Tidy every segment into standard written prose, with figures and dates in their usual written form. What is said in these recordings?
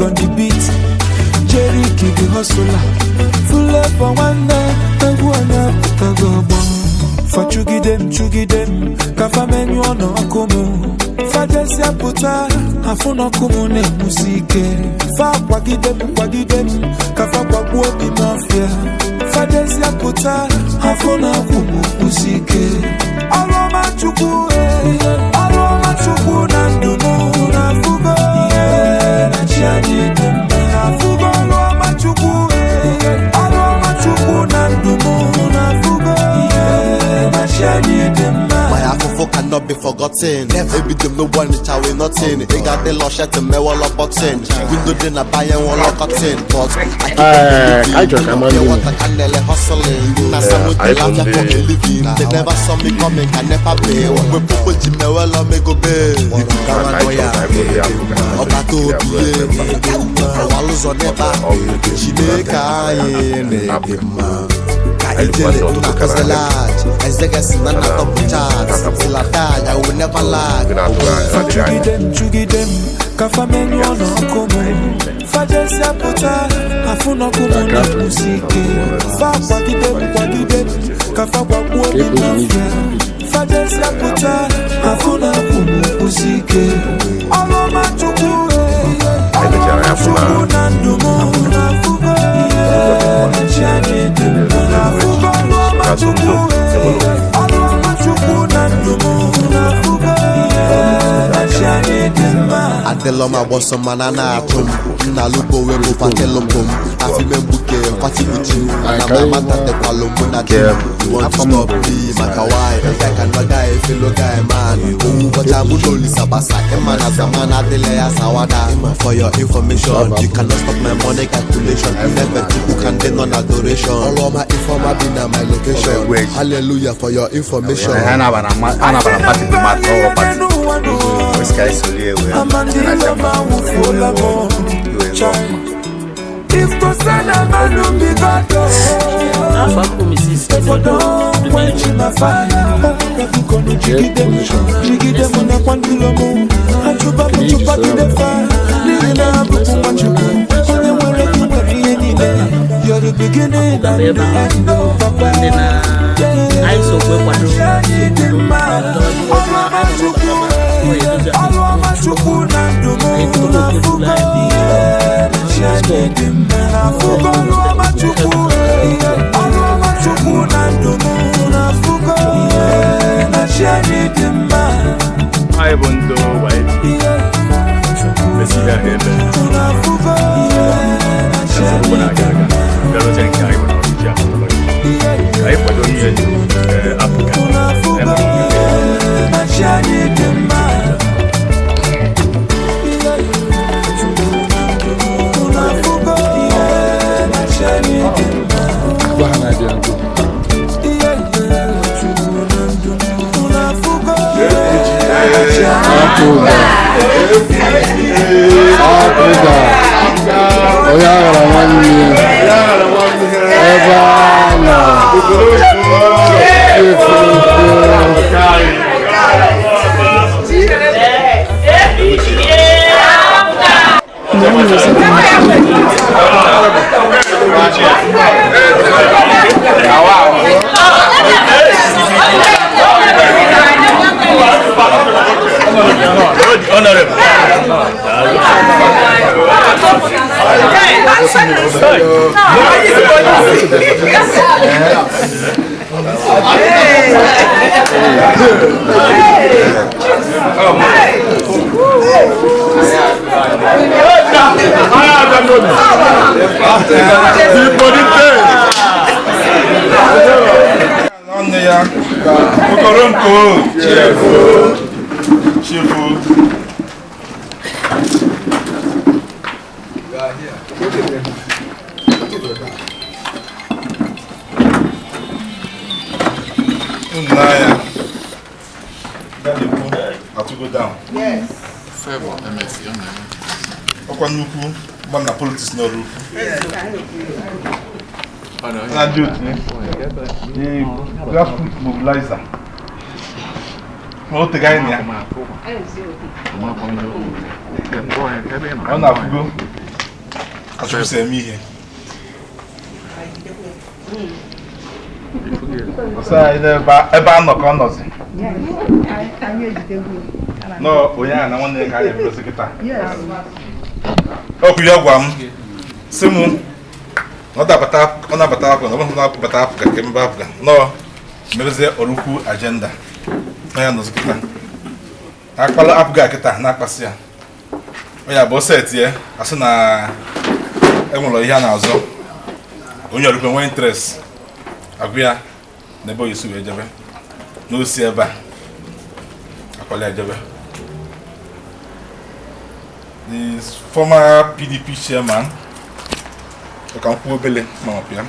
big on the beat. Jerry the hustler. Full up for one day, egwu onye apụtago ọgbọ. Fa chugide m chugide m, ka fa menyụọ n'ọkụ m. Fa jesịa pụta, afụ n'ọkụ m na-enwusi ike. Fa kwagide m kwagide m, ka fa kwagbuo obi m ọfịa. Fa jesịa pụta, afụ n'ọkụ m kwụsị ike. Ọrụ ọma Chukwu, ọrụ ọma Chukwu na ndụ m na-afụgo ihe na chi anyị dị mma. Na-afụgo ọrụ ọma Chukwu, ọrụ ọma Chukwu na ndụ m na-afụgo ihe na chi anyị dị mma. My afofo cannot be forgotten. Every dem no one is with nothing. They got the lush at the mewala button. Window din a buy and one cotton. But I I just am keep what I can hustling. Na some with the laugh for a living. They never saw me coming, can never pay. We popo jimewela me go be. Ọba tó bie, ọwa lụzọ n'ebe a. Chineke anyị na-ede mma. Ka ijele nna kọzelaj, ezegesi na nna tọpụ chat. Till I die, I will never lag. Fa chugide m chugide m, ka fa menyụọ n'ọkụ m. Fa jesịa pụta, afụ n'ọkụ m na-enwusi ike. Fa kwagide m kwagide m, ka fa kwagbuo obi m n'ọfịa. Fa jesịa pụta, afụ n'ọkụ m kwụsị ike. Ọrụ ọma Chukwu, ọrụ ọma Chukwu na ndụ m na-afụgo ihe na chi anyị dị mma. Na-afụgo ọrụ ọma Chukwu, ọrụ ọma Chukwu na ndụ m na-afụgo ihe na chi anyị dị mma. Adịlọ m agbọsọ mana na-achụ m nna lụgo onwe m fatelụpụ m afime mgbuke kwatibuchi m ana m amatatekwalụ mụ na chi m. You want to stop me maka why guy can no guy fellow guy man owu ụbọchị mụ na Olisa gbasa ịma na zaman adịla ya sawada. For your information, you cannot stop my money calculation. Nnefe Chukwu ka ndị nọ na adoration. Ọrụ ọma ifeọma bi na my location. Hallelujah for your information. Ha nabara party dị mma ọwọ party. Wesị ka anyị solie wee. Amandilo mawufuola m. If to send a man who be God, Afọ m bụ Mrs. if I don't quench my fire, Biko jigide m, jigide m na kwandilo m. Achụba m chụpagide fa, n'ihi na abụ m nwa Chukwu. Onye nwere gị nwere ihe niile. You're the beginning and the end, oh Papa. Ndị na anyị so kwe kwado. Chi anyị dị mma, ọrụ ọma Chukwu, ọrụ ọma Chukwu na ndụ m na-afụgo ihe na chi anyị dị mma. Na-afụgo ọrụ ọma Chukwu, ọrụ ọma Chukwu na ndụ m na-afụgo ihe na chi anyị dị mma. Anyị bụ ndị YB mesiri ahụ ebe Na-afụgo ihe na chi nsogbu anyị na-aga aga bịarụzie nke anyị nwere ọrụ ji ahụ ka anyị kwado ihe Afrịka na-afụgo ihe na chi anyị dị mma. Na-afụgo ihe na chi anyị dị mma. Gwa ha na-abịa nkụ. Apụga. Apụga. Onye aghara nwanne ya. Ebe a nọ. Efurufu. Honorable. Nwanne ya Okoronko Chifu nna ya ga-ekwu atụgo down. Ọkwa nnukwu gba na politics n'ọrụ ukwu. Na ndị otu ya, the grassroots mobilizer. Ma o tego anyị na ya. Ọ na-afụgo. Ka Chukwu si eme ihe. Ọsọ anyị n'ebe ebe a nọ ka ọ nọzi. Nọ onye a na nwanne ya ka anyị ebidozi kịta. Okwu ya gwa m sị mụ na ọ nabata APGA na ọ bụrụ na abata APGA nke mba APGA nọ merezie Oraukwu agenda na ya nọzi kịta. Akpala APGA kịta na-akpasị ya. Ọ ya bụ set ya asị na enwere ihe a na-azọ onye Oraukwu enwe interest agụ ya na ebe oyisi wee jebe n'osi ebe a akwali ejebe. The former PDP chairman, Okankwụ Obele Mamapia,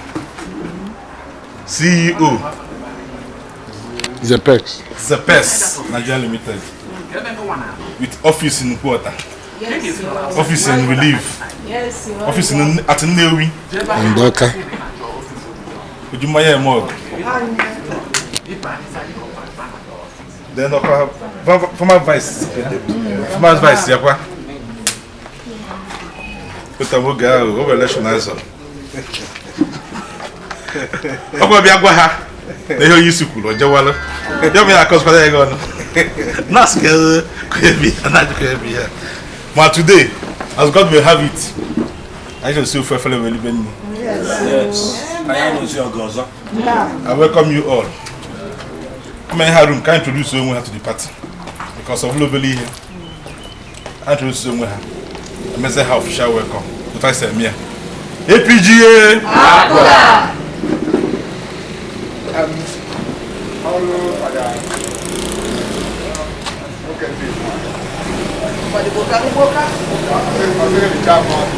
CEO Zepex. Zepes Nigeria Limited, with office in Kwota, office in Relief, office in at Nnewi, Ndoka. Ojumaya Emog. Then ọkwa former vice, former vice yakwa. Oge ahụ o were election azọ. Ọkwa bịa gwa ha na ihe onye isi kwuru o jewalụ. Ya bụ ya akọzikwara ya ego ọnụ. Nas ka ebi ya na ka ebi ya. Ma today, as God will have it, anyị chọrọ si ofu efere wee libe nri. I welcome you all. Come in her room, can introduce onwe ha to the party because of obele ihe. Introduce onwe ha. Emeze ha official welcome. Otu anyị si eme ya. APGA! Ọrụ ọda nwoke ndị Igbo. Ọ dịghị ncha m ọdụ.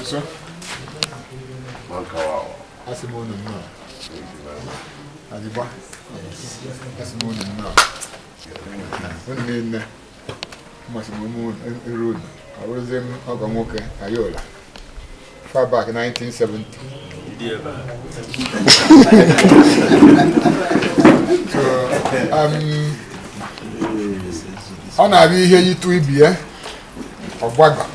Nso. Asị m unu nnọọ. Adịgba. Asị m unu nnọọ. Unu niile mmasị m ụmụ iru unu. Ọ bụrụzie m ọgọ nwoke Ayola. Far back 1970. So, ọ na-abịa ihe yitụ ibi ya ọgbagba.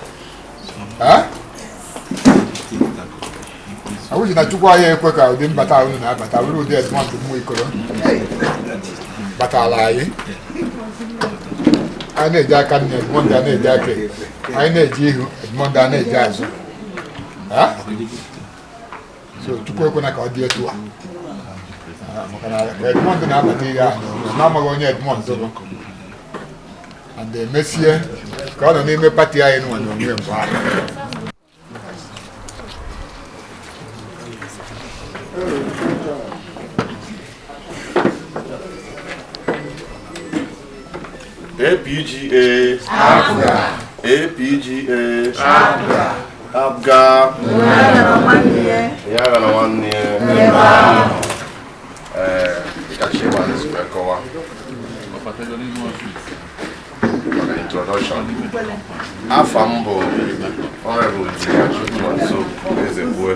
Awụji na Chukwu anyị ekwe ka ụdị mbata unu na-abata bụrụ ụdị Edmond Nwaokolo batara anyị. Anyị na-eji aka nne Edmond a na-eji aka ekpe. Anyị na-eji ihu Edmond a na-eji azụ. So Chukwu ekwena ka ọ dị etu a. Maka na Edmond na-abata ihe ahụ na-amaghị onye Edmond bụ. And emesie ka ọ nọ n'ime pati anyị nwa na onwe mgbe ahụ. APGA. APGA. APGA. APGA. APGA. Ya na nwanne ya. Dịka Chairman si wee kọwa maka introduction. Afa m bụ Honorable Chukwunonso Ezegbue.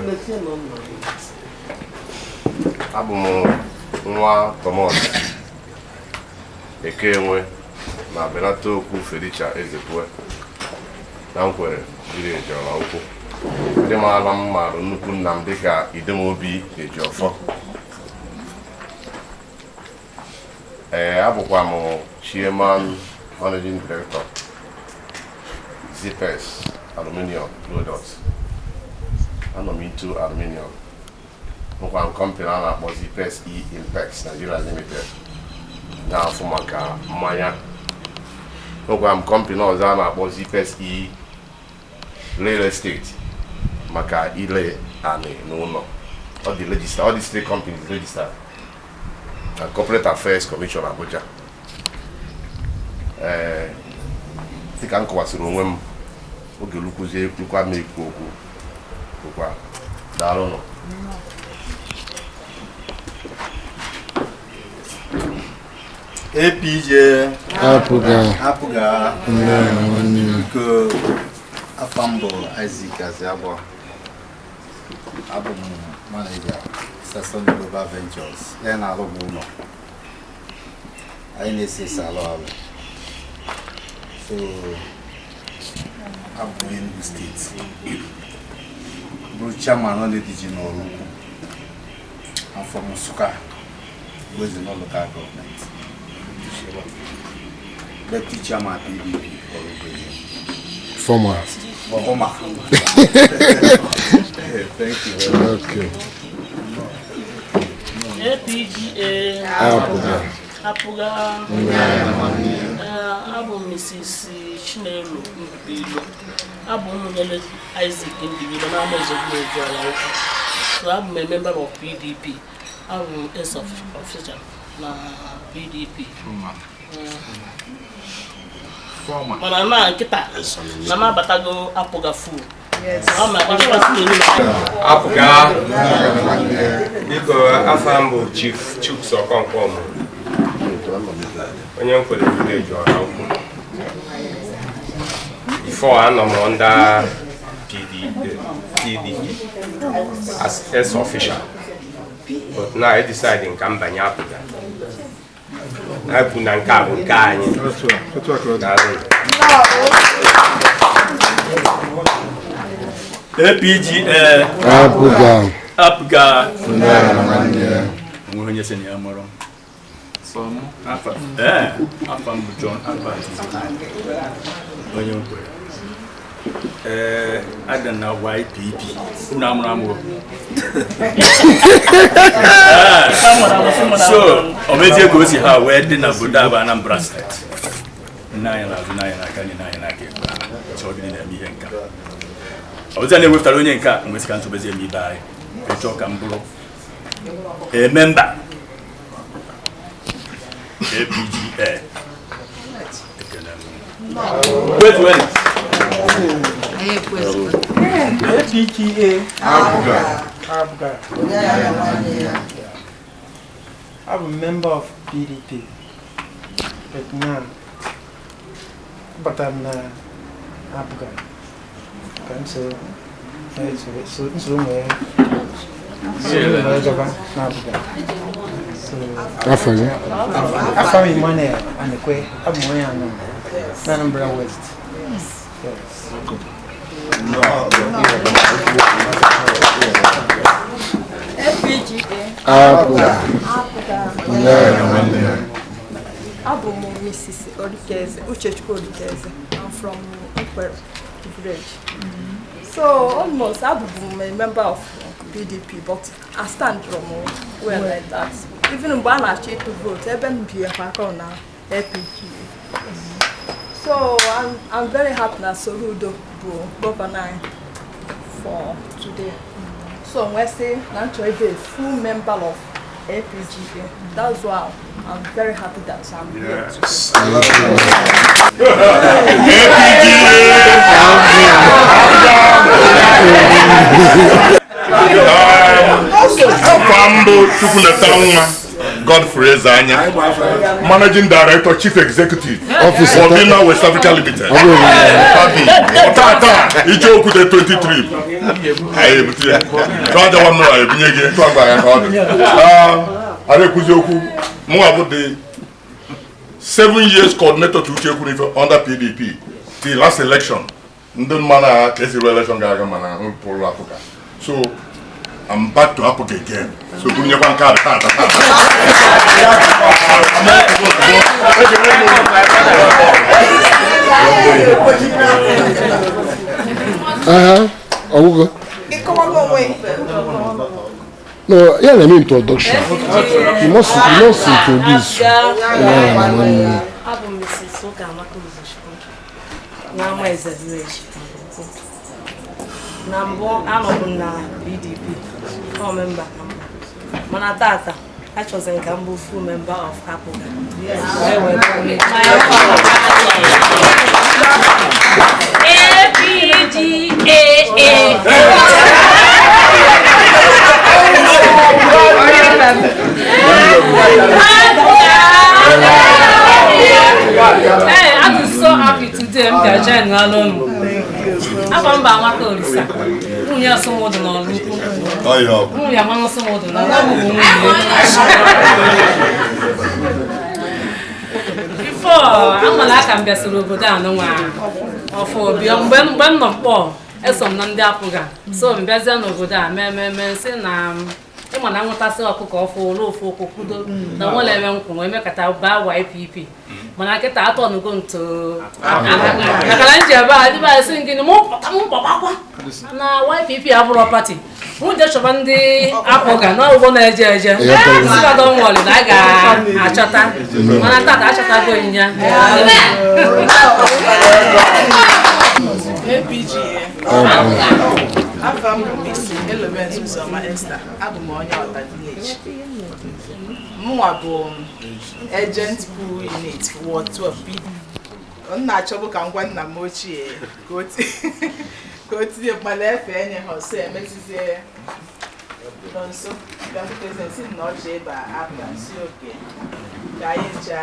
Abụ m nwa Thomas Ekenwe na Benata Okwu Felicia Ezegbue na Nkwere village Oraukwu. Ndị maara m maara nnukwu nna m dịka Idemobi Ejiofọ. Ee, abụkwa m Chairman Managing Director Zipes Aluminium Products. Anọ m into aluminium. Nkwa m company a na-akpọ Zipes E-Impex Nigeria Limited na-afụ maka mmanya. Nkwa m company ọzọ a na-akpọ Zipes E Real Estate maka ile anị n'ụlọ. Ọ dị register, all these three companies registered na Corporate Affairs Commission Abuja. Ee, dịka m kọwasịrị onwe m oge lukwuzie ekwukwa m ekwu okwu bụkwa daalụnụ. APJ APGA. APGA. Nne. Biko, afa m bụ Isaac Aziagba. Abụ m manager Sasson Global Ventures. Ya na-alụ bụ ụlọ. Anyị na-ese ese alụ alụ. So abụ m Enugu State, bụrụ chairman ọ na-ediji n'Oraukwu. I'm from Nsukka, Igbo Local Government. Deputy Chairman PDP Oraukwu. Former. Former. Thank you very much. Okay. APGA. APGA. APGA. Ee, abụ m Mrs. Chinelo Ndubilo. Abụ m nwunye Isaac Ndubilo na Amaeze Village, Oraukwu. So abụ m a member of PDP. Abụ m ex officer na PDP. Mana na nkịta na m abatago APGA full. Ọ ma APGA. Biko, afa m bụ Chief Chuks Okonkwo, onye Nkwere Village, Oraukwu. Before, anọ m under PDP as ex official, but now I decide ka m banye APGA. Na-ekwu na nke a bụ nke anyị. Daalụ. APGA. APGA. APGA. Onwe onye sị na ya mụrụ ee. Afa m bụ John Albert, onye Nkwere. Ee, adị na YPP. Unu amụrụ amụrụ. So ọ bụ ezie ka o si ha wee dị na obodo a bụ Anambra State. Nne anyị na-azụ, nne anyị n'aka, nne anyị n'aka ekpe chọọ gịnị na-eme ihe nka. Ọ bụzi na ewepụtara onye nke a nwesị ka nsogbezie m ibe anyị chọọ ka m bụrụ a member APGA. Ekele m. Kwezuenu. APGA. APGA. APGA. I'm a member of PDP. But now, but I'm na APGA. Ka m so nsoro nwee gaba na APGA. So, Afọ gị? Afọ m Emmanuel Anekwe, abụ m onye Anambra, na Anambra West. Yes. APGA. APGA. APGA. Abụ m Mrs. Orikeze, Uchechukwu Orikeze. I'm from Nkwere Village. So almost abụbu m a member of PDP, but I stand from well like that. Even mgbe a na-achọ ịtụ vote, ebe m bi aka na APGA. So I'm very happy na Soludo bụ governor anyị for today. So when say na m chọrọ ịbụ a full member of APGA. That's why I'm very happy that I'm here today. Afa mbụ Chukwuneta nwa Godfrey Ezeanya, Managing Director, Chief Executive Officer. Wobina West Africa Limited. Tata Icheokwute 23 anyị ebute ya chọọ aja nwanne anyị ebunye gị tụọ gwa ya ka ọ dị. Ah, ara ekwuzi okwu. Mụnwa bụ the 7 years coordinator to Uche Ekwunife under PDP till last election. Ndị mma na ka esi ruo election gara aga, mana m pụrụ APGA, so I'm back to APGA again. So bunyekwa nke a tata tata. Aha, ọgwụgwọ. Ịkọwago onwe. No, ya na-eme introduction. You must introduce. Yeah, nwanne. Abụ m Mrs. Ụkamaka Uzochukwu na Amaeze Village. Na mbụ anọbụ m na PDP, ọ member ka m bụ. Mana tata achọziri ka m bụ full member of APGA. Wee wee bụrụ APGA. Hey, I'm so happy today. M ga-join n'alụ unu. Afọ mba Amaka Olisa. Nwunye Ọsụmụdụ n'Ọlụukwu. Nwunye Amaka Ọsụmụdụ n'Ọlụukwu bụ nwunye. Before, amala aka m bịasịrị obodo a nụnwa ọfụ bịa mgbe m nọ mkpọ eso m na ndị apụga so m bịazie n'obodo a mee sị na ịma na nwụtasị ọkụkọ ọfụ ụlọ ofu ụkwụ kwudo na nwere ebe nkwụ wee mekata baa YPP mana kịta atọnugo nto maka na nji ebe a dịba sị gịnị mụ pụta m kpọgbakwa na YPP abụrọ pati mụ je chọba ndị apụga na ụgbọ na-eje eje sịkadọnwọlị na a ga-achọta mana tata achọtago ịnyịnya. APGA. Afọ m bụ Mrs. Elowen Uzoma Esther. Abụ m onye Ọta Village. Mụnwa bụ Agent Pool Unit Ward 12B. M na-achọbụ ka m gwa nna m ochie ka o tinye mmanụ efe enye ha ọsọ emezizie nọ nso bịakwutezi si na ọchị ịba apụga si oke ka anyị ncha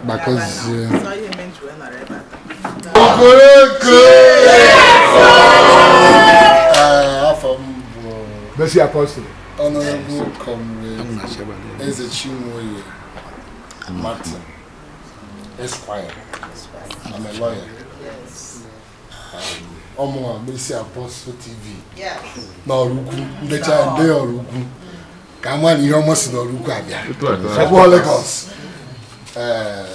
Gbakọzie. sọ ihe me nji wee nọrọ ebe a. Okoroko! Afọ m bụ Mercy Apostle. Honorable Comrade Eze Chinwoye Martin, Esquire. I'm a lawyer. Ọmụnwa Mercy Apostle TV n'Ọraukwu, ndecha ndị Ọraukwu ka ama na ihe ọma si n'Ọraukwu abịa. Ọ bụghị Lagos. Ee,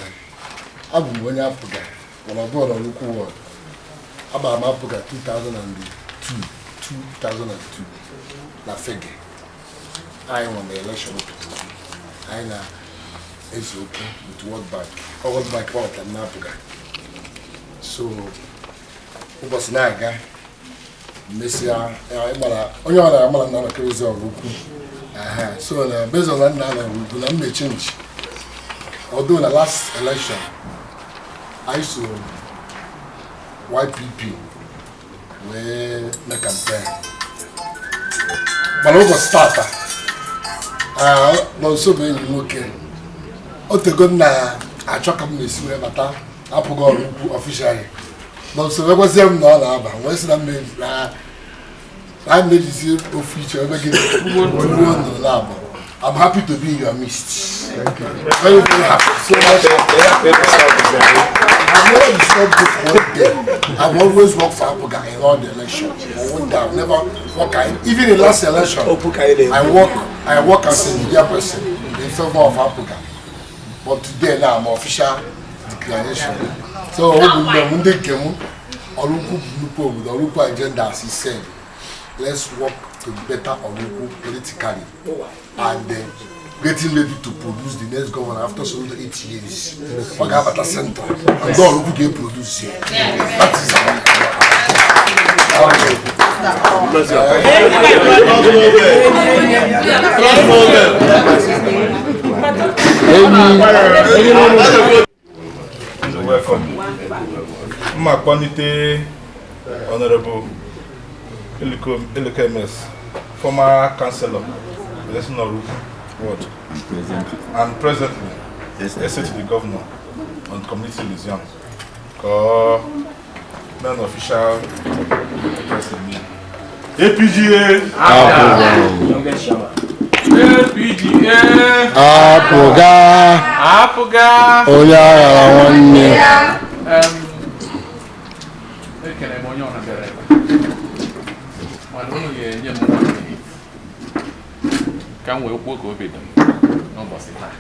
abụ m onye APGA, mana ọ bụghị n'Ọraukwu ward. Agbara m APGA 2002 na Fege. Anyị nọ na election Peter Obi. Anyị na-ezu oke with World Bank. Ọ World Bank kpọpụtara m na APGA. So ụbọchị na-aga mesịa ịgbara onye ọ na-amara nna nọkịrịzi Ọraukwu. So na based on na nna na Ọraukwu na m na-echenji. Although na last election anyị so YPP wee mee campaign. Mana ụbọchị tata nọ nso bụ enyi m nwoke o tego m na-achọ ka m na-esi wee bata apụghị Ọraukwu officially. Nọ nso wee gwazie m na ọ na-aba wee sị na m na-ejizi ofu iche ebe gị gbuo nnụnụ na-abụ. I'm happy to be in your midst. Thank you. Very, very happy. So much. I've never disturbed you for one day. I've always worked for APGA in all the elections. For one day, I've never worked. Even in last election, I work as a media person in favor of APGA. But today now, I'm official declaration. So, Ọraukwu agenda, as he said, let's work to better Ọraukwu politically and getting ready to produce the next governor after so 8 years. Ọ ga-abata central and Ọraukwu ga-produce here. That is our Welcome. Mma kpọlite Honorable Eluko MS, former councillor, Election Ward, and presently essay to the governor on community museum. Call non official person. APGA. APGA. APGA. APGA. Onye aghara nwanne. Ekele m onye ọ na-abịara ebe. Mana unu ga-enye m 1 minute ka m wee kwuo ka obi dị m n'ụbọchị taa.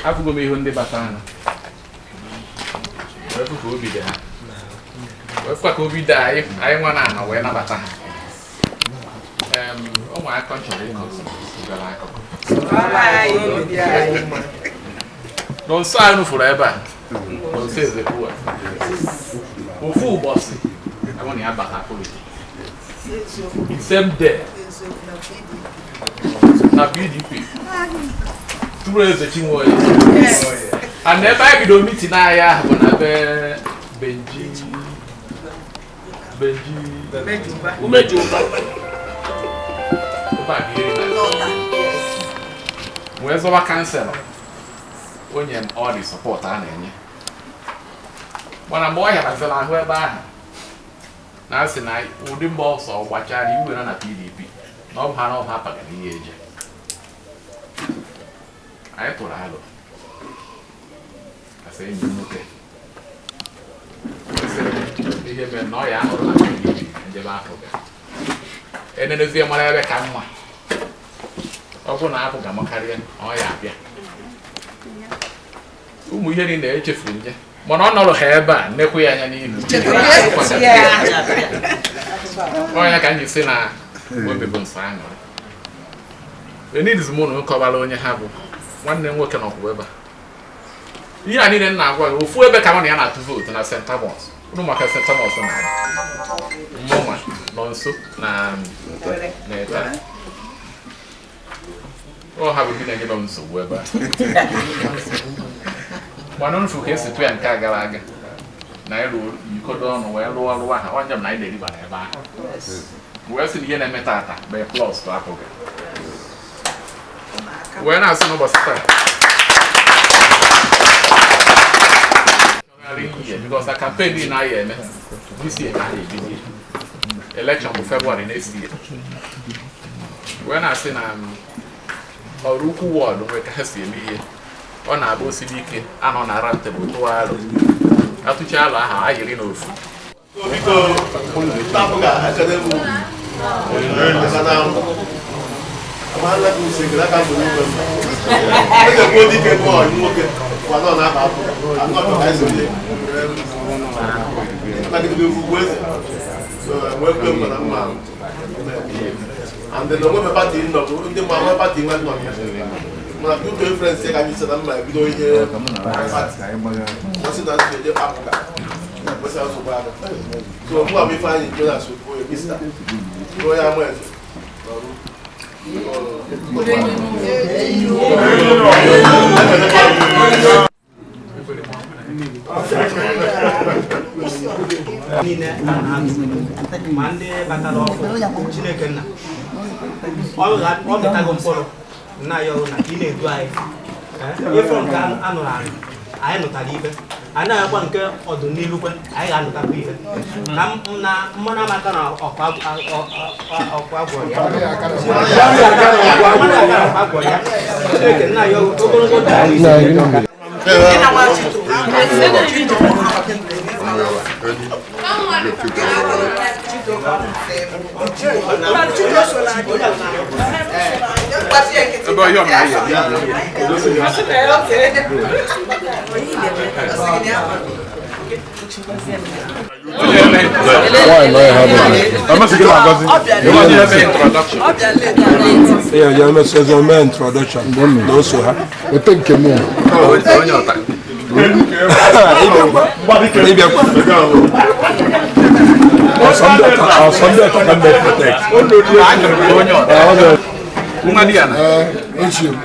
Afụgo m ihu ndị batara wee fụ ka obi dị ha, wee fụkwa ka obi dị anyị anyị nwa na ana wee nabata ha. O nwere akọ m chọrọ ịkọ obere akụkọ. Nọ nso anyị fụrụ ebe a, nọ nso Ezekwuwa. Ofu ụbọchị ahụ na ya bata politics. The same day na PDP tụrụ Eze Chinwoye. And ebe anyị bido meeting anyị ahụ bụ na be Benji Benji Umejuba. Ebe a bụ ihe na wee zọba councillor, onye m all the support a na-enye, mana mgbe ọ hịarazịrị ahụ ebe ahụ na asị na ụdị mgba ọsọ gbachara iwe na PDP na ọ bụ ha na ọ ha pagara ihe eje anyị tụrụ alụ Eze enyi m nwoke ihe mere na ọ ya ahụrụ na PDP njebe APGA enenezie mara ebe ka mma ọ bụrụ na APGA makarịa ọ ya abịa ụmụ ihe niile echefuru nje mana ọ nọrọ ha ebe a nnekwu ya anya n'ihu ọ ya ka m ji sị na obi bụ nsọ aṅụrị enidiz m ụnụ kọwara onye ha bụ nwanne m nwoke nọkwụ ebe a. Ihe a niile m na-agwa gị, ofu ebe ka mụ na ya na-atụ vootu na St. Thomas ụnụ, maka St. Thomas na mụnwa nọ nso na na ọ ha bụ ndị na-enye m nsogbu ebe a, mana nfu ka esi tụ ya nke a gara aga na ịrụ yikọdo ọnụ wee rụọ ọrụ ahụ onye m na anyị na-eriba n'ebe ahụ wee sị na ihe na-eme tata bụ plus to APGA wee na-asị n'ụbọchị taa because na campaign niile anyị eme this year ka anyị ebido, election bụ February next year, wee na-asị na Oraukwu ward nwee ka ha si eme ihe ọ na-abụ osiri ike anọ na round table tụọ alụ atụcha alụ ahụ ayịrị n'ofu. Biko, APGA, ekele m maka na amaala m usekere aka mbụ n'igwe m eze kwuo dike bụ ọyị nwoke gwa nọ na-aba APGA anọchọ ka esi onye nagidebe ugwu eze so nwee kwe m na mma and then onwe party nọ bụ ndị ma nwe party nwe nọ ya mana due to influence ka anyị sị na mma ebido ihe party kwesị na nsị eje APGA kwesị nsogbu aka so mụ abụ Ifeanyị Jonas Okoye Mr. onye ama eze n'ọrụ. Niile a na-atụ ma ndị batara ọkụ, Chineke nna ọ mịtago mkpụrụ nna ya ọrụ na ka ị na-edu anyị ịfụrụ nke anụrụ anụ anyị nụtara ife anyị na-agakwa nke ọdịnihu kwe anyị ga-anụtakwa ife na na mmanụ amaka na ọkụ agwọrọ ya mmanụ aka na ọkụ agwọrọ ya. Chineke nna ya ogologo ndụ anyị isi. Ebe ọhịa ọ na-ayị. Why not have Introduction. Yeah, yeah, I'm saying my introduction. No, so ha. Weta nke mụ. Onye ọta. Ịbịakwa. Ọsọ ndị ọta ka ndị protect. Onye ọta. Nwa di ya na. Echi m.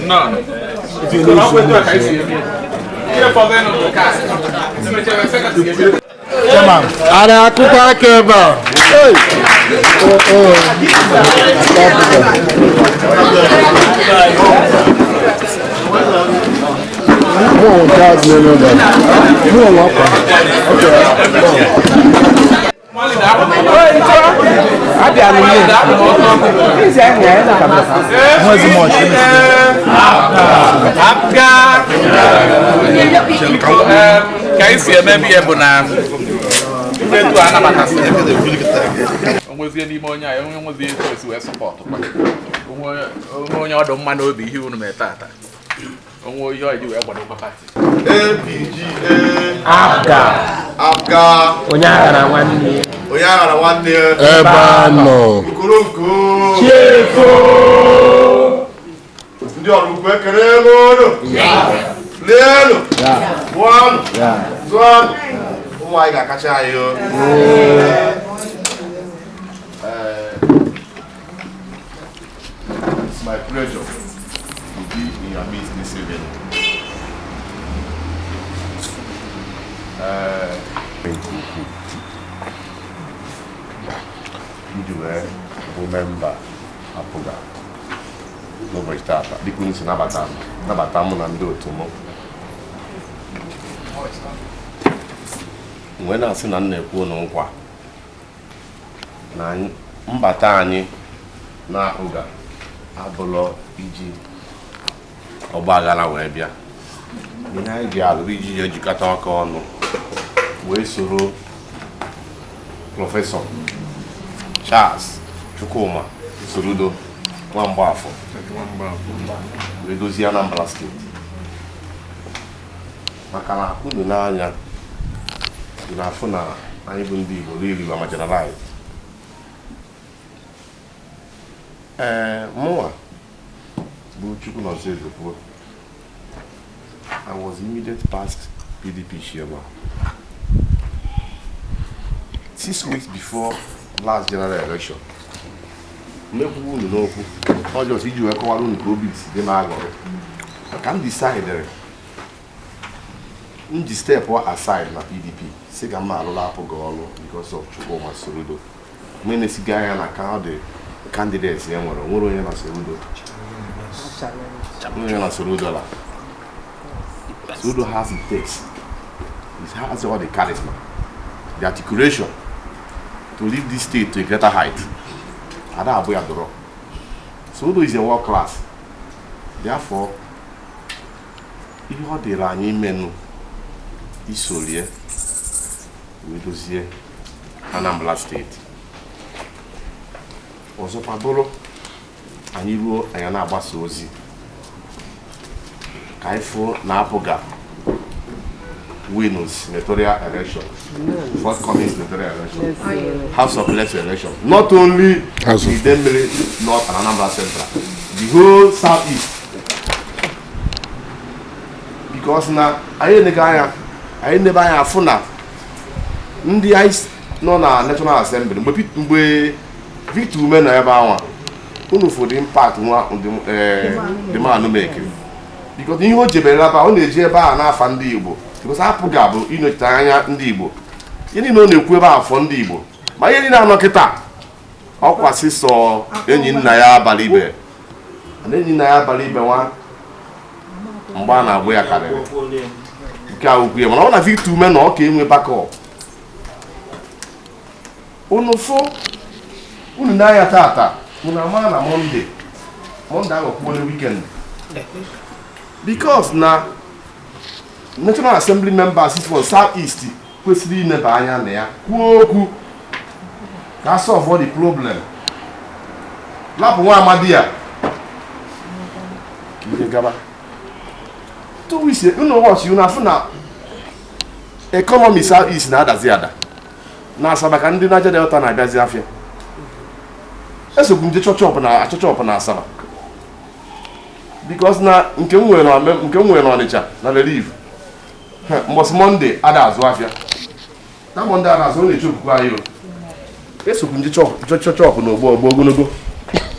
Nnọọ. Ọ bụ etu a ka esi eme. Ihe fọdụ ịnụ bụ nke a. Emechara secretary ga-eje. Chairman. A na-akụkọ aka ebe a. Hey! Oh, oh. Mụ nke a dị n'elu ebe a. Mụ onwe akwa. Okay. Abịa n'ile. Izi ahụ ya na kabla. Nwezi much. APGA. Ka anyị si eme ihe bụ na ndị etu a anabatasị onwezie n'ime onye a onye nwezie etu esi wee support kwa onwe onye ọdụ mma n'obi ihe unu mee tata onwe ihe ọji wee kwadokwa party. APGA. APGA. APGA. Onye agha na nwanne ya. Onye agha na nwanne ya. Ebe a nọ. Nkoronko. Chiefo. Ndị Oraukwu, ekele m unu. Lienu. Gbuonụ. Zụọnụ. Ụmụ anyị ga-akacha anyị o. It's my pleasure to be in your midst this evening. Nke ukwuu iji wee bụ member APGA n'ụbọchị taata dịka unu si nabata nabata mụ na ndị otu m wee na-asị na m na-ekwu unu nkwa na mbata anyị na APGA abụlọ iji ọgba aghara wee bịa. Ihe anyị ji alụrụ iji ejikọta aka ọnụ wee soro Prọfesọ Charles Chukwuma Soludo Nwamgbafọ wee dozie Anambra Steeti. Maka na unu n'anya dị na-afụ na anyị bụ ndị Igbo riri ma marginalized. Ee, mụnwa bụ Chukwunonso Ezekwo. I was immediate past PDP chairman. 6 weeks before last general election. Mmekwubu unu n'okwu ọjọọ iji wee kọwara unu ka obi si dị m aghọrọ. Ka m decidere m ji step aside na PDP si ka m alụla APGA ọrụ because of Chukwuma Soludo. Mgbe na-esiga anya na ka ọ dị candidates e nwere onwere onye na Soludo. Onye na Soludo la. Soludo has it takes. He has all the charisma, the articulation to lead this state to a greater height. Ada Abuya Doro. Soludo is a world class. Therefore, ihe ọ dịrị anyị imenụ isolie wee dozie Anambra Steeti. Ọzọkwa bụrụ anyị ruo anyị na-agbasa ozi ka anyị fụ na APGA wins senatorial election, forthcoming senatorial election, House of Reps election, not only Idemili North and Anambra Central, the whole Southeast. Because na anyị nebe anya anyị nebe anya afụ na ndị anyị nọ na National Assembly mgbe Victor Ume nọ ebe anwa unu fụ the impact nwa the man mekiri. Because ihe o jebere ebe a ọ na-eji ebe a n'afa ndị Igbo because APGA bụ ịnọchite anya ndị Igbo. Ihe niile ọ na-ekwu ebe afọ ndị Igbo ma ihe niile anọ kịta ọkwasị sọ enyi nna ya abalị ibe na enyi nna ya abalị ibe nwa mgbe a na-agbụ ya karịrị nke a ukwu ya mana ọ na Victor Ume na ọ ka enwe backup. Unu fụ unu n'anya tata unu ama na Monday aghọkwuole weekend because na National Assembly members from South East kwesịrị ineba anya na ya kwuo okwu ka solve the problem. Lapụ nwa amadi ya ka ihe gaba. 2 weeks unu watch unu afụ na economy South East na-adazi ada na Asaba ka ndị Niger Delta na-abịazi afịa. Esokwu nje chọchọpụ na achọchọpụ na Asaba because na nke m nwere n'Ọnịcha na Relief mbọsị Monday ada azụ afịa na Monday ada azụ ọ na-eche okwukwe anyị o. Esokwu nje chọchọpụ na ogbo ogbo ogologo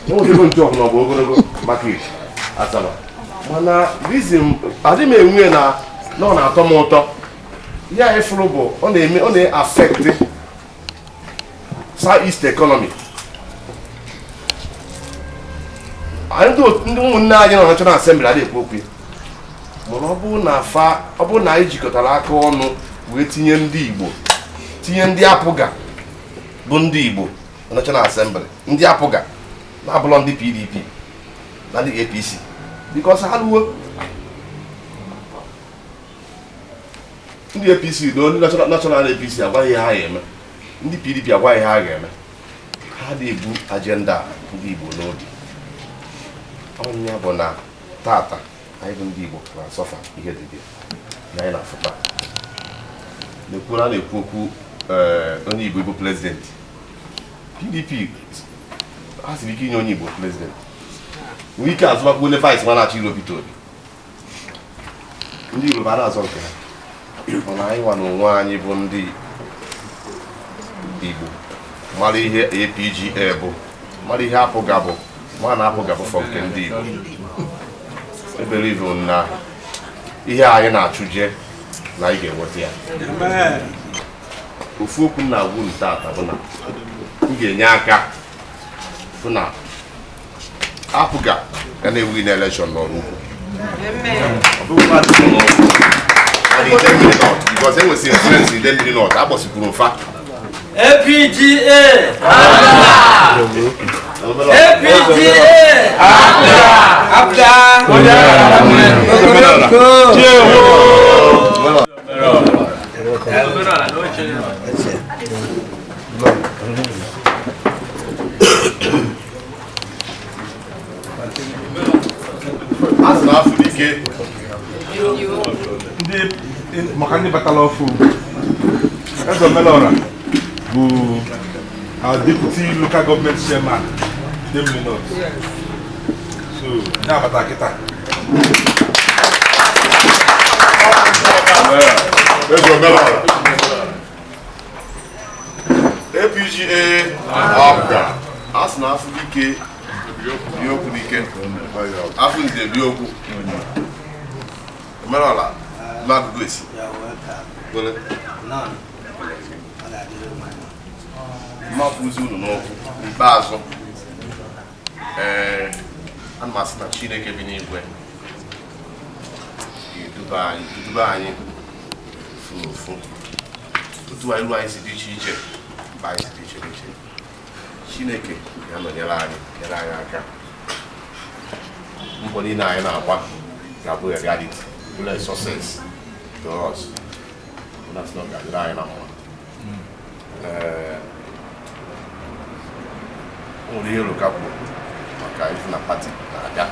enwetego nchọpụ na ogbo ogologo maka Asaba mana reason adị m enwe na ọ na-atọ m ụtọ ihe anyị fụrụ bụ ọ na-eme ọ na-affect South East economy. Ndị ụmụnne anyị nọ National Assembly adịghị ekwu okwu mana ọ bụrụ na anyị jikọtara aka ọnụ wee tinye ndị Igbo tinye ndị APGA bụ ndị Igbo na National Assembly ndị APGA na-abụlọ ndị PDP na ndị APC because ha luo ndị APC na ndị National APC agwaghị ihe ha ga-eme, ndị PDP agwaghị ihe ha ga-eme. Ha na-ebu agenda ndị Igbo n'obi. Ọnya bụ na tata anyị bụ ndị Igbo na-asọfa ihe dị dị na anyị na-afụta na-ekwu na na-ekwu okwu onye Igbo bụ president. PDP ha siri ike inye onye Igbo president nwee ike azụmakwu onye vice nwa na-achọ iro Peter Obi. Ndị Igbo ba na-azọ nke ha mana anyị nwa na onwe anyị bụ ndị Igbo mara ihe APGA bụ mara ihe APGA bụ ma na APGA bụ fọ nke ndị Igbo. Ebelieve na ihe anyị na-achụje na anyị ga-enweta ya. Ofu okwu m na-agwụ unu tata bụ na m ga-enye aka bụ na APGA ga na-ewu na election n'ọrụ ukwu. Ọ bụghị Idemili North because e nwesịrị influence Idemili North agbasikwuru mfa. APGA APGA APGA. Asị na afọ dike. Ndị maka ndị batara ọfụ Eze Omelora bụ our deputy local government chairman Idemili North. So na-abata kịta. Eze Omelora. APGA APGA. Asị na afọ dike bi okwu n'ike. Afọ nze bi okwu. Omelora n'akụkụ esi. Dole. Mmapụzi unu n'okwu n'ikpeazụ. Ee, ana m asị na Chineke bi n'igwe ga-eduba anyị eduba anyị ofu n'ofu. Otu anyị ruo anyị si dị iche iche, mba anyị si dị iche n'iche. Chineke ga-anọnyere anyị, nyere anyị aka. Mbọ niile anyị na-agba ga-abụ a reality, bụrụ a success to us. Na sị na ọ ga-adịrị anyị na mma. Ee, o nwere ihe Eloka kwuru maka ifu na party na-abịa.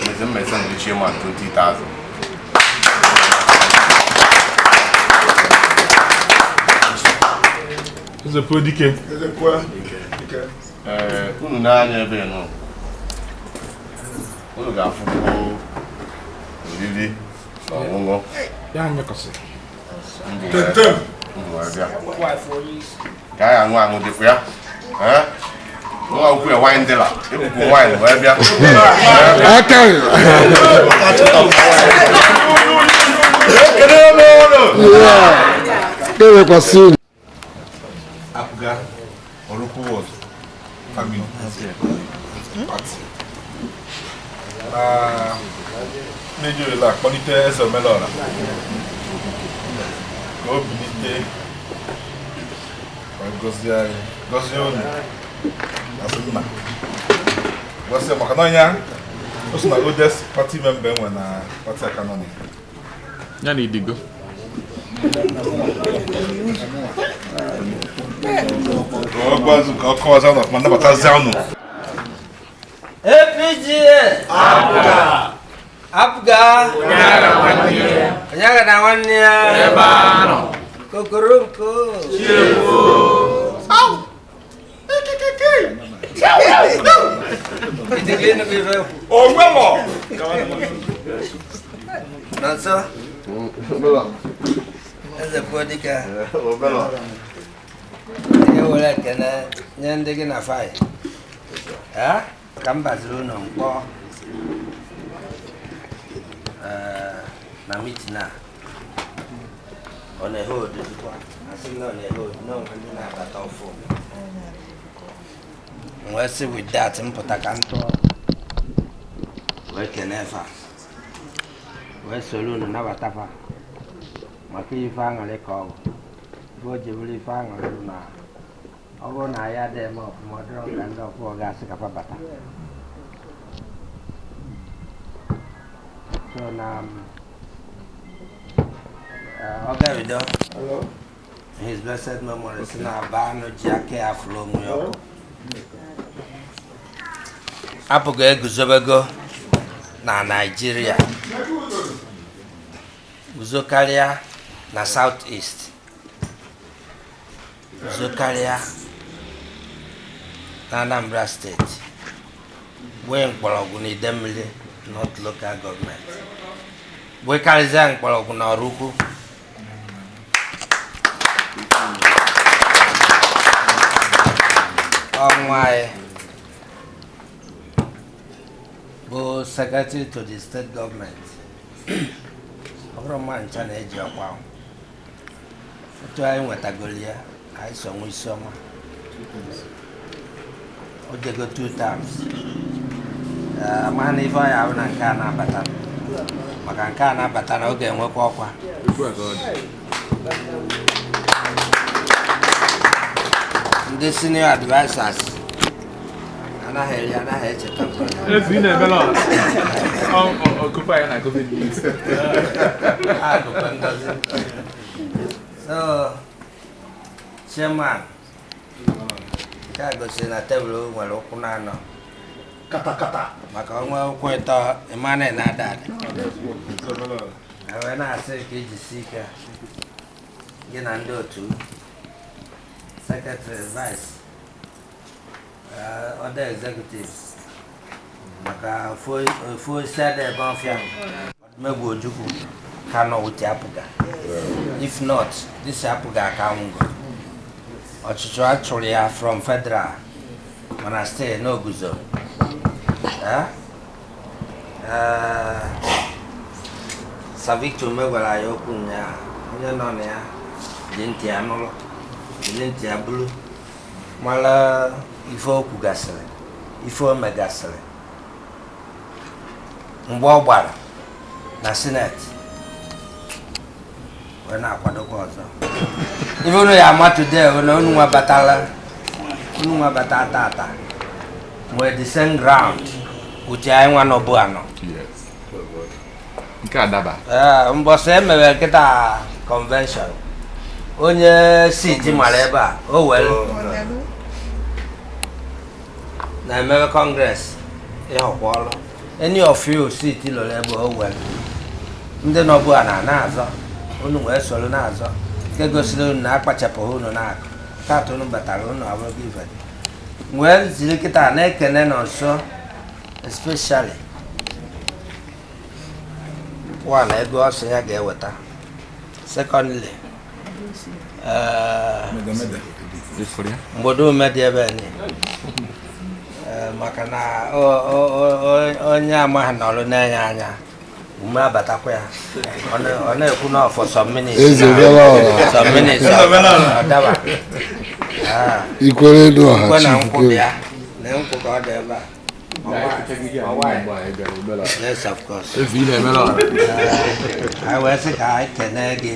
Mmezi mmezi ndị chairman 20,000. Eze dike. Ee, unu na-anya ebe nọ. Unu ga-afụkwu oriri na ọṅụṅụ. Ya anyekọsị. Ndụ wee bịa. Ka anyị aṅụ aṅụ dịkwa ya. Ee? Nwa ukwu ya wine dealer, ebukwu wine wee bịa. Aka. Ekele m unu! Yeah. Kewekwasị unu. APGA Oraukwu Ward family party. Na na-eji ohere a kpọlite Eze Omelora ka o bilite ka ọ gọzie anyị, gọzie unu asị nna gọzie maka na ọnya o so na oldest party member enwe na party aka nọ na ya na Idigo. Ka ọ gwazu ka ọ kọwazie unu ọfụma nabatazie unu. APGA APGA APGA onye agha na nwanne ya Ebe a nọ. Kokoroko. Onwelo. Nonso. Eze pụọ dike. Ihe were ekele nye ndị gị na faị. Ka m baziri unu mkpọ na meeting a. Ọ na-ehe odudukwa. Asị m na ọ na-ehe odu na onwe ndị na-abata ọfụ. M wee sị with that m pụta ka m tụọ wee kene fa wee soro unu nabata fa maka ife aṅụrị ka ọ bụ ife o ji bụrụ ife aṅụrị bụ na ọ bụrụ na ya adịghị eme ọfụma ọ dịrọ ka ndị ọfụ ga-asị ka fa bata. So na ọ ga-ebido his blessed memory si na aba anụ ji aka ya fụrụ onwe ya ọkụ. APGA eguzobego na Naịjirịa, guzokarịa na South East, guzokarịa na Anambra steeti, gbee mkpọrọgwụ na Idemili North Local Government, gbekarịzịa mkpọrọgwụ na Oraukwu. Ọnwa anyị bụ secretary to the state government. Ọ bụrụ mma ncha na-eji ọkwa ahụ. Otu anyị nwetagoro ya, anyị so nwe isi ọma. O jego 2 times. Ama na ife ọ ya ahụ na nke a na-abata, maka nke a na-abata na ọ ga-enwekwa ọkwa. Ndị senior advisers anaghị eri, anaghị echeta. Ezi na-emela ọkụkọ anyị na COVID. Akụkọ ngozi. So, chairman, nke a gosiri na tebụl nwere ụkwụ na-anọ. Kata kata. Maka onwe ụkwụ ịtọ, Emmanuel na-ada ada. Wee na-asị ka ijisi ike gị na ndị otu secretary, vice, other executives, maka ofu osisi ada ebe ọfịa. Odumegwu Ojukwu ka nọ with APGA. If not, this APGA ka nwụgo. Ọchịchị a chụrụ ya from federal, mana still n'oguzo. Eh? Sir Victor Ume gwara anyị okwu ụnyaahụ. Onye nọ na ya ji ntị ya nụrụ, jiri ntị ya buru, mara ife o kwugasịrị, ife o megasịrị mgbe ọ gbara na senate, wee na-akwadokwa ọzọ. Ife unu ya ama today bụ na unu nwa batala, unu nwa bata tata nwee the same ground uche anyị nwa nọbụ anọ. Nke a daba. Ee, mbọsị emere nkịta convention, onye seat mara ebe a o were na-emebe congress ịhụkwa ọrụ. Any of you seat lọrọ ebe o were, ndị nọbụ a na na-azọ, unu wee soro na-azọ, nke gosiri unu na akpachapụghị unu na-akụ tata unu batara unu abụghị ife wee ziri kịta na-ekene nọ nso, especially one, ego ọsọ ya ga-eweta. Secondly, mgbodo ume dị ebe ni. Maka na onye amaghị nọrọ na-enye anya ume abatakwa ya, ọ na-ekwu na for some minutes. Eze bịala ọra. Some minutes ọ daba. Ikwere elu ọha. Ikwe na Chief nkwụ Ikere. Bịa na nkwụ ka ọ dị ebe a. Yes, of course. Efu ị na-emere ọra. Anyị wee sị ka anyị kenee gị,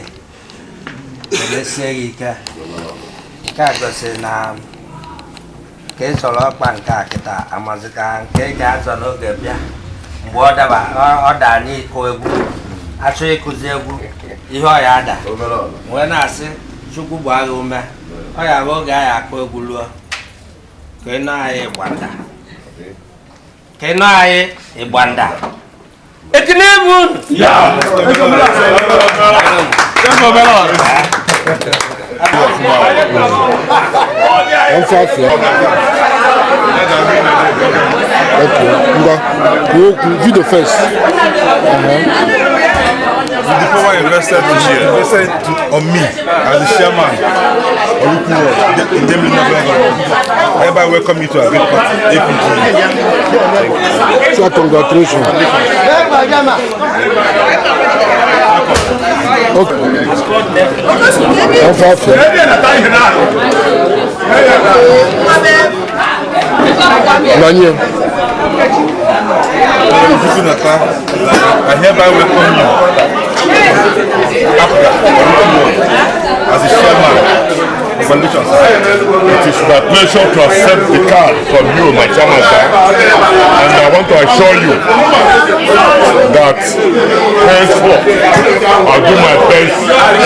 kenesie gị ike. Nke a gosiri na ka ị sọrọ ọkpa nke a kịta amazi ka nke ị ga-azọ n'oge bịa mgbe ọ daba ọ daa n'ịkụ egwu, achọ ịkụzi egwu ihe ọ ya ada, wee na-asị Chukwu gbaa gị ume. Ọ ya bụ oge anyị akụ egwu luo ka ị nọ anyị ịgbanda, ka ị nọ anyị ịgbanda. Ekene bụ unu. Ọmfafia. Okay, ngwa, kwuo okwu, video first. With the power invested in me, invested on me as the chairman of Ukwu Ward in Idemili North Government. I hereby welcome you to our great party, APG. So congratulations. Okay. Ọmfafia. Nanye. I hereby welcome you, APGA, as the chairman. Congratulations. It is my pleasure to accept the card from you, my chairman, sir. And I want to assure you that henceforth I'll do my best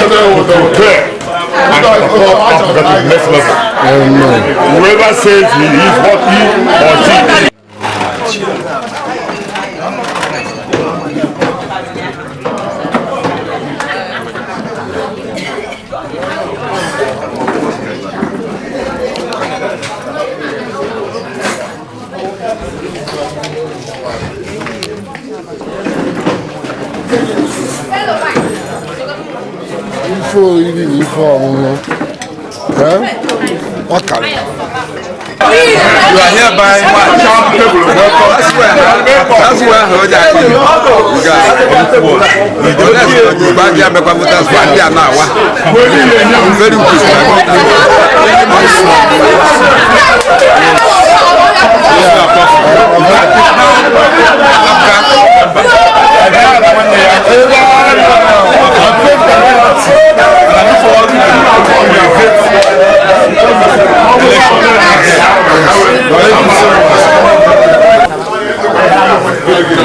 to prepare and support APGA to the next level. Amen. Whoever says he is what he or she is. Ife oriri na ife ọṅụṅụ. Eh? Ọ karịrị. You are hereby welcome. That's where Very